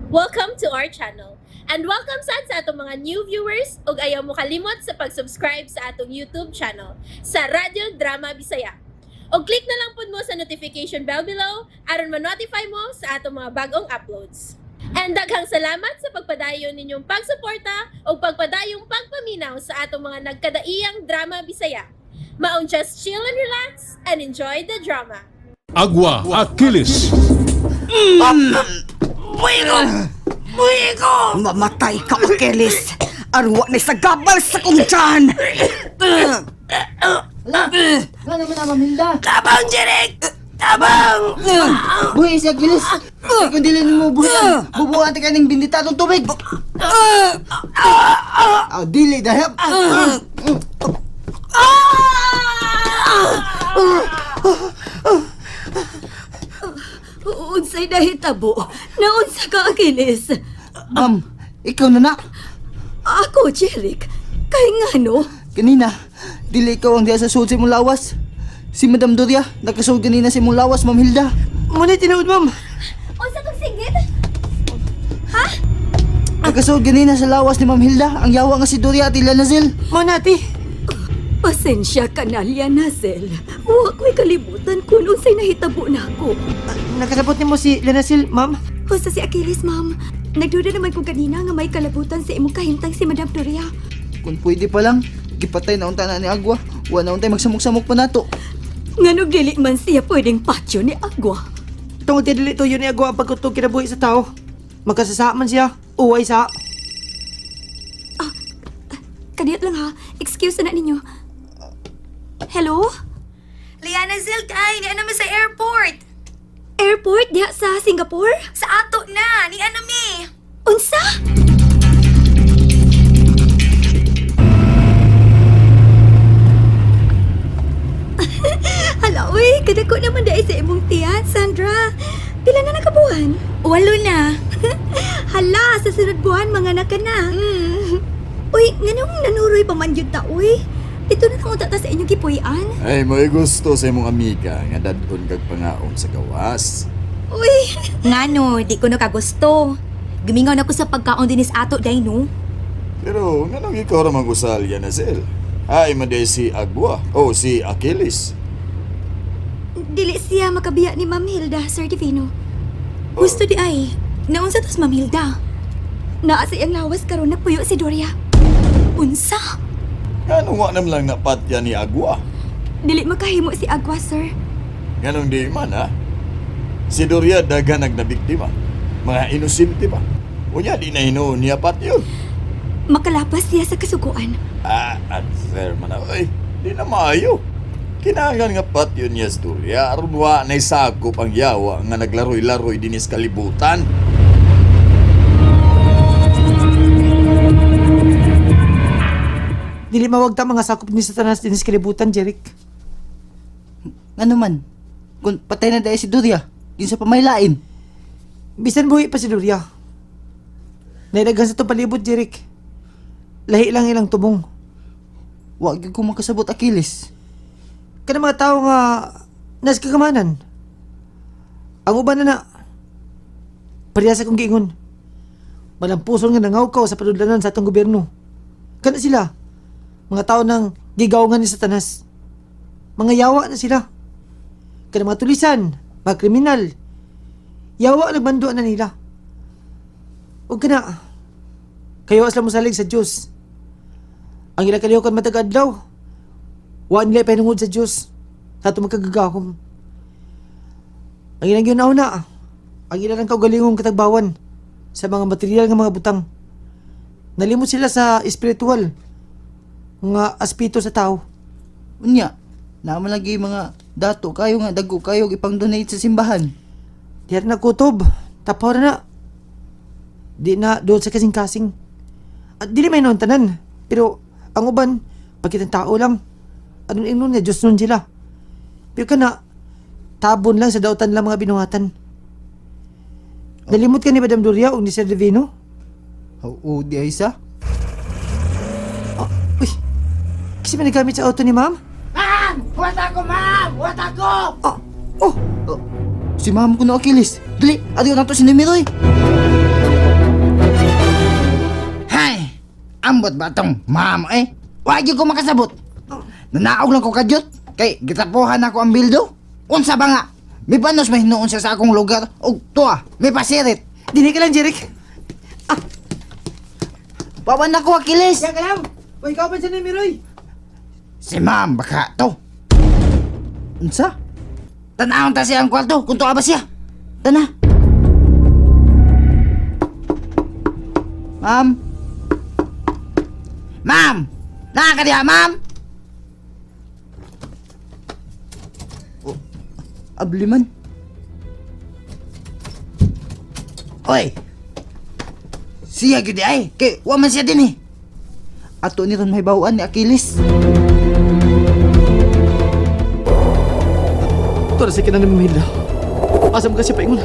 Welcome to our channel. And welcome sad sa atong mga new viewers ug ayaw mo kalimot sa pag-subscribe sa atong YouTube channel sa Radyo Drama Bisaya. Og click na lang pud mo sa notification bell below aron ma-notify mo sa atong mga bagong uploads. And daghang salamat sa pagpadayon ninyong pagsuporta ug pagpadayong pagpaminaw sa atong mga nagkadaiyang drama Bisaya. Maong just chill and relax and enjoy the drama. Agua Achilles. Mamatay ka, Achilles! Arwa na sa gabal sa kong tiyan! Nga naman na, Ma'am Hilda. Tabang, Jeric! Tabang! Buhi si Achilles. Kung dili nimo buhian, bubuhan ta kaning bindita atong tubig. Ah, dili dahil. Unsay nahitabo? Naunsa ka, Achilles? Ma'am, ikaw na na. Ako, Jeric. Kay ngano? Kanina, dili ikaw ang diya sa sulod sa imong lawas. Si Madam Doria, nakasulod kanina sa imong lawas, Ma'am Hilda. Muna tinuod, ma'am. Unsa kang singgit? Nakasulod ganina sa lawas ni Ma'am Hilda, ang yawa nga si Doria at Ilanazil. Muna, ate. Pasensya ka na, Lianazel. Wa ko'y kalibutan kung unsay nahitabo nako. Nakasabot nimo si Lenasil, ma'am. Basta si Achilles, ma'am. Nagduda naman ko kanina nga may kalabutan sa imong kahimtang si Madam Doria. Kung pwede pa lang, gipatay na unta na ni Agua. Wa na untay magsamok-samok pa nato. Nganong dili man siya pwedeng patyo ni Agua. Tungod kay dili tuyo ni Agwa ang pagkutog kinabuhi sa tao. Magkasasa man siya. Uway sa. Kadiyot lang ha. Excuse na ninyo. Hello? Liana Zilkay, ni ano mi sa airport. Airport diha sa Singapore? Sa ato na, ni ano mi. Unsa? Hala, uy, kadako naman dahil sa imong tiyan, Sandra. Pila na nakabuhan? 8 na. Hala, sa sunod buwan, mga anak ka na. Uy, nganong nanuroy pa man yun ta, uy? Dito na lang unta ta sa inyong gipuy-an. Ay, mo'y gusto sa imong amiga nga dadon kag pangaon sa gawas. Uy, Ngano, di ko na kagusto. Gumingaw na ko sa pagkaon dinis ato day no. Pero nganong ikaw ra mag-usal yan na sel? Ay, man si Agua o si Achilles. dili siya makabiya ni Ma'am Hilda, Sir Divino. Gusto di ay. Naunsa tos Ma'am Hilda. Naa sa iyang lawas karon nagpuyo si Doria. Unsa? Nganong wa nam lang napatya ni Agua? Dili makahimo si Agua, sir. Nganong di man ha? Si Doria daghan nagbiktima. Mga inosente pa. Unya di na hinuon niya patyon. Makalapas siya sa kasuguan. Ah, unfair man na. Ay, di na maayo. Kinahanglan nga patyon niya si Doria aron wa nay sakop ang yawa nga naglaroy-laroy dinis kalibutan. Dili mawagta mga sakop ni Satanas dinis kalibutan, Jeric. Ngano man, kung patay na dahil si Doria, yun sa pamaylain. Bisan buhi pa si Doria. Nailaghan sa itong palibot, Jeric. Lahi lang ilang tubong. Wa gyud ko makasabot Achilles. Kana mga tao nga nas kagamanan. Ang uban na na. Pareha sa kong giingon. Malampuson nga nangawkaw sa padudlanan sa atong gobyerno. Kana sila. Mga tao ng gigawangan ni Satanas. Mga yawa na sila. Kana mga tulisan, mga kriminal. Yawa nagbando na nila. Huwag ka na. Kayo asla mo salig sa Diyos. Ang ilang kalihukan matag adlaw. Wa nila ipahinungod sa Diyos. Sa ato magkagagahom. Ang ilang yun na. Ang ilang ang kaugalingong katagbawan sa mga material nga mga butang. Nalimot sila sa espiritual nga aspito sa tao. Unya, naman lagi mga dato kayo nga dago kayo ipang donate sa simbahan. Diyan na kutob. Tapaw na na. Di na doon sa kasing-kasing. At dili may noon tanan. Pero ang uban, pagkitang tao lang. Anong ingnon niya, Diyos nun sila. Pero kana, tabon lang sa dautan lang mga binuhatan. Nalimot ka ni Madam Doria o ni Sir Divino? Oo, di ay sa. Ah, uy, kasi may nagamit sa auto ni ma'am? Ma'am! Huwat ako, ma'am! Huwat ako! Ah, oh, Oh, si ma'am ko na Achilles. Dali, adiyo na to si Nemiroy. Ambot ba tong ma'am eh? Wa gyud ko makasabot. Nanaog lang ko kadyot kay gitapuhan ako ang bildo. Unsa ba nga? Mipanos may hinuon siya sa akong lugar og tuwa, may pasirit. Dili ka lang, Jeric. Pawan ako, Achilles. Yan ka lang. Uy, ikaw pa siya ni Miroy. Si ma'am baka to. Unsa? Tanawon ta siya ang kwarto kung tuwa ba siya. Tana. Ma'am. Ma'am! Naa ka diha, ma'am? Oh, abli man. Oy. Siya gyud ay, kay wa man siya din eh. Ato ni ron mahibaw-an ni Achilles. Ito na sa kinan ni Ma'am Hilda. Asa mo kasi paingon?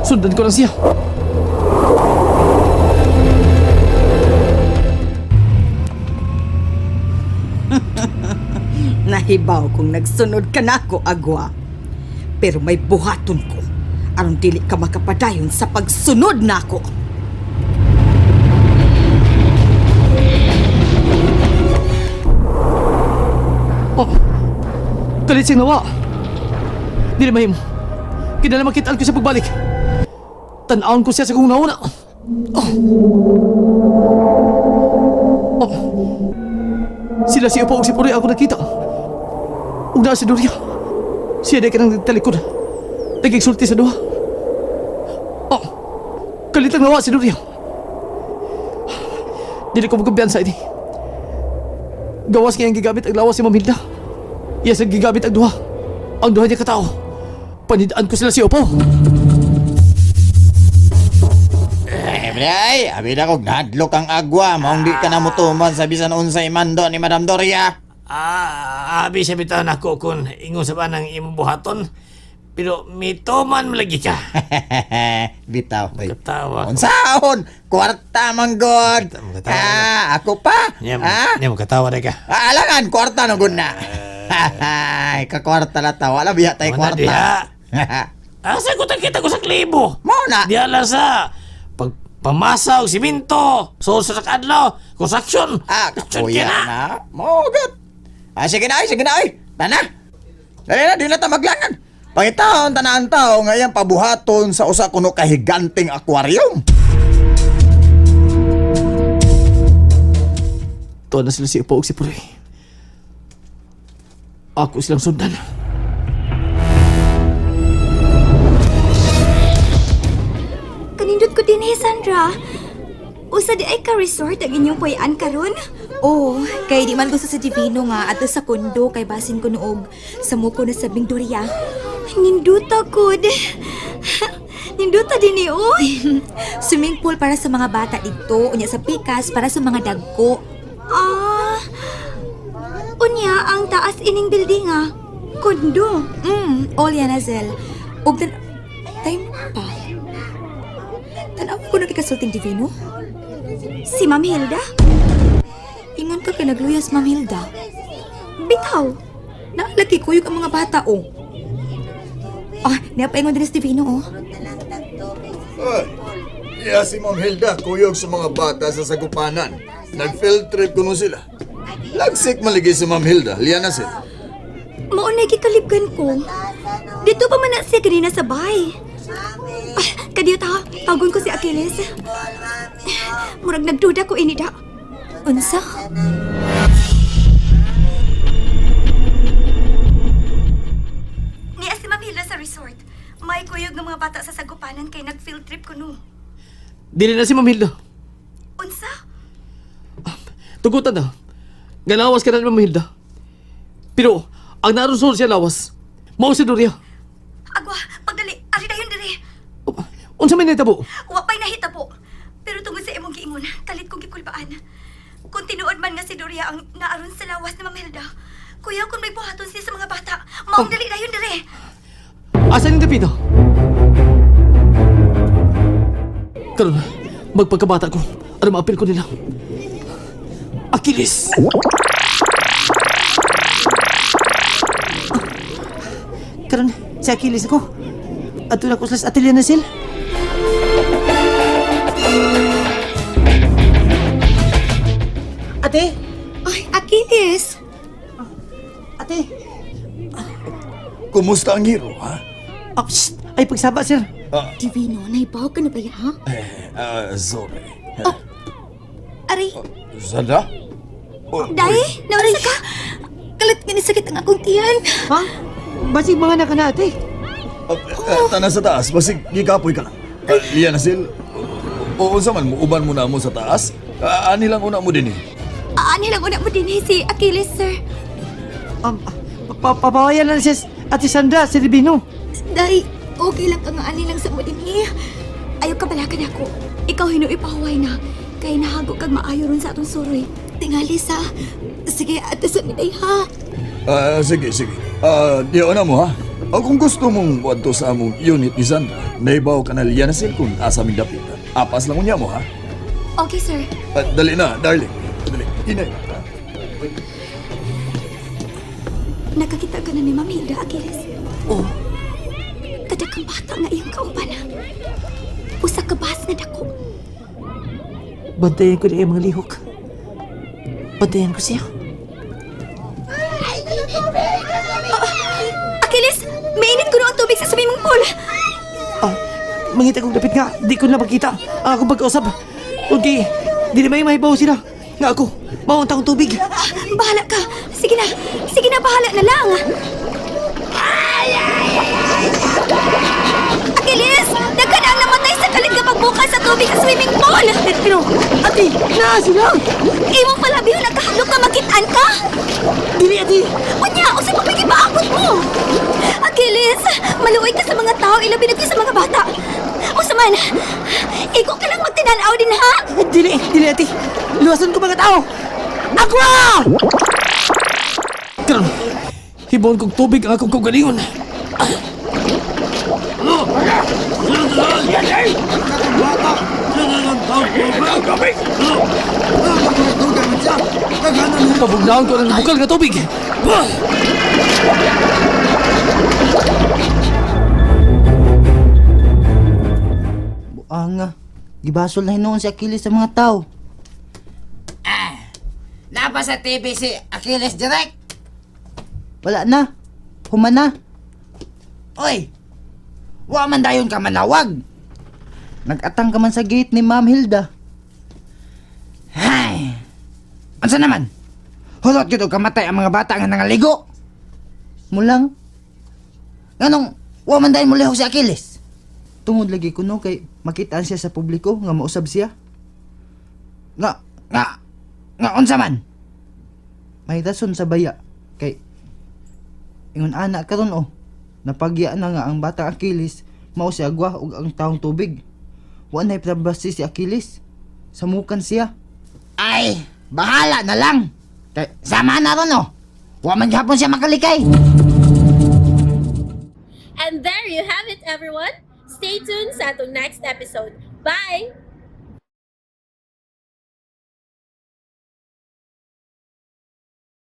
Sundan ko lang siya. Nahibaw kung nagsunod ka na ako, agwa. Pero may buhaton ko. Aron dili ka makapadayon sa pagsunod nako. Oh, kalit siyang nawa. Dili mahimo. Kinala makitaan ko siya pagbalik. Tanawon ko siya sa kung nauna. Oh. Oh. Sila si Upo ug si Puroy ako nakita. Ug naa si Doria. Siya di ka nang talikod. Nagigsulti sa duha. Oh. Kalit ang nawa si Doria. Dili ko magkumpiyansa ini. Gawas ngayang gigamit ang lawas si Ma'am Hilda. Yes, ang gigamit ang duha. Ang duha niya katao. Panidaan ko sila si Opo. Eh, ay, abi na kog nahadlok ang agwa. Maong di ka na mutuman sa bisan unsay mando ni Madam Doria. Ah, abi sa bitaw nako kun ingon sa banang imong buhaton. Pero mituman mo lagi ka. Bitaw. Oy. Katawa ko. Unsaon? Kwarta man god. Katawa. Ah, ako pa. Nya, Ah, nya mo katawa na ka. ah, alangan kwarta no gud na. Hay, kakwarta la tawa. Wala biya tay Wala kwarta. diha. Asa ko kita ko sa klibo. Mao na. Diha lang sa pagpamasa og simento, so sa kadlaw, construction. Ah, Construction kapuya ka na. na. Mogat. Ah, sige na ay, sige na ay. Tana. Dali na, di na ta maglangan. Pangitaon, tanaan tao, ngayon pabuhaton sa usa kuno kahiganting aquarium. Tuwa na sila si Opo ug si Puroy. Ako silang sundan. Kanindot ko din eh, Sandra. Usa di ay ka resort ang inyong puy-an karon? Oh, kay di man gusto sa Divino nga adto sa kondo kay basin ko noog sa muko na sabing Doria. Ninduta kod. Ninduta din ni oy. Swimming pool para sa mga bata didto, unya sa pikas para sa mga dagko. Ah. Unya ang taas ining building ah. Kondo. All yan Azel. Ug tan time pa. Tanaw ko na kikasulting Divino. Si Ma'am Hilda? Ingon ka kay nagluyas Ma'am Hilda. Bitaw. Naalagi kuyog ang mga bata oh. Ah, niya paingon din si Divino oh. Ay, iya si Ma'am Hilda, kuyog sa mga bata sa Sagupanan. Nag-field trip kuno sila. Lagsik maligi si Ma'am Hilda, liya na sila. Mao na gikalibgan ko. Dito pa man na siya kanina sa bay. Ah, kadiyo ta, tawagon ko si Achilles. Murag nagduda ko ini da. Unsa? Niya si Ma'am Hilda sa resort. May kuyog ng mga bata sa Sagupanan kay nag-field trip ko no. Dili na si Ma'am Hilda. Unsa? Tugutan na. Galawas ka na ni Ma'am Hilda. Pero, ang narusol siya lawas. Mao si Doria. Agwa, pagdali, ari dayon dire. Oh, Unsa may nahitabo? Wa pa'y nahitabo. Pero tungod sa imong giingon, kalit kong gikulbaan. Kung tinuod man nga si Doria ang naaron sa lawas ni Ma'am Hilda, kuya kung may buhaton siya sa mga bata, maong dali dayon dire. Asa ning dapita? Karon, magpagkabata ko. Ano maapil ko nila? Achilles! Karon, si Achilles ako. Ato na ko sila sa atelier na sil. Kumusta ang hero, ha? Ah, shh! Ay, pagsaba, sir. Divino, naibaw ka na ba ya, ha? Eh, sorry. Aray, Sandra? Oh, Day, naunsa ka? Kalit nga ni sakit ang akong tiyan. Ha? Basig mga anak ka na, ate. Tanan sa taas, basig gikapoy ka lang. Lian na sil. Oo, unsa man mo uban mo na mo sa taas? Ani lang una mo din eh. Ani lang una mo din eh, si Achilles, sir. Papawayan na si Ate Sandra, si Ribino. Day, okay lang ka nga ani lang sa mo din eh. Ayaw ka balakan ako. Ikaw hinuoy pahuway na. Kay nahago kag maayo ron sa atong suroy. Tingali sa... Sige, ate sa miday ha. Sige, sige. Di na mo ha. O kung gusto mong wadto sa among unit ni Sandra, naibaw ka na Lian na sil kung asa ming dapit. Apas lang unya mo ha. Okay, sir. Dali na, darling. Dali. Inay. Nakakita ka na ni Ma'am Hilda, Achilles. Oh. Kadakang bata nga iyang kauban. Usa ka bas nga dako. Bantayan ko na yung mga lihok. Bantayan ko siya. Achilles, mainit kuno ang tubig sa swimming pool. Ah, mangita kong dapit nga. Di ko na makita ang akong pagkausap. Okay, di na may mahibaw sila. Nga ako, maunta akong tubig. Ah, bahala ka. Sige na. Sige na, bahala na lang. Achilles, daghan ang namatay sa kalit nga pagbuka sa tubig sa swimming pool. Eh, pero, ate, naa sila! Imong palabiho nagkahalok na makitaan ka. Dili, ate! Unya, usa pa pwede paabot mo. Achilles, maluoy ka sa mga tao, ilabi na gyud sa mga bata. Usa man, ikaw ka lang magtinanaw din ha. Dili, dili, ate! Luwasan ko mga tao! Aqua! Karon, hibuon kong tubig ang akong kaugalingon. Pabugnaon ko ng bukal nga tubig. Buang nga. Gibasol na hinuon si Achilles sa mga tao. Ah! Napa sa TV si Achilles direct. Wala na. Human na. Oy! Wa man dayon ka manawag. Nagatang ka man sa gate ni Ma'am Hilda. Hay! Unsa naman? Hulot gyud og kamatay ang mga bata nga nangaligo. Mulang. Nganong wa man dayon mulihok si Achilles? Tungod lagi kuno kay makitaan siya sa publiko nga mausab siya. Nga nga nga unsa man? May rason sa baya kay ingon ana karon oh. Napagya na nga ang bata Achilles mao si agwa ug ang taong tubig. Wa nay privacy si Achilles. Samukan siya. Ay, bahala na lang. Kay sama na ron oh. Wa man gihapon siya makalikay. And there you have it, everyone. Stay tuned sa atong next episode. Bye!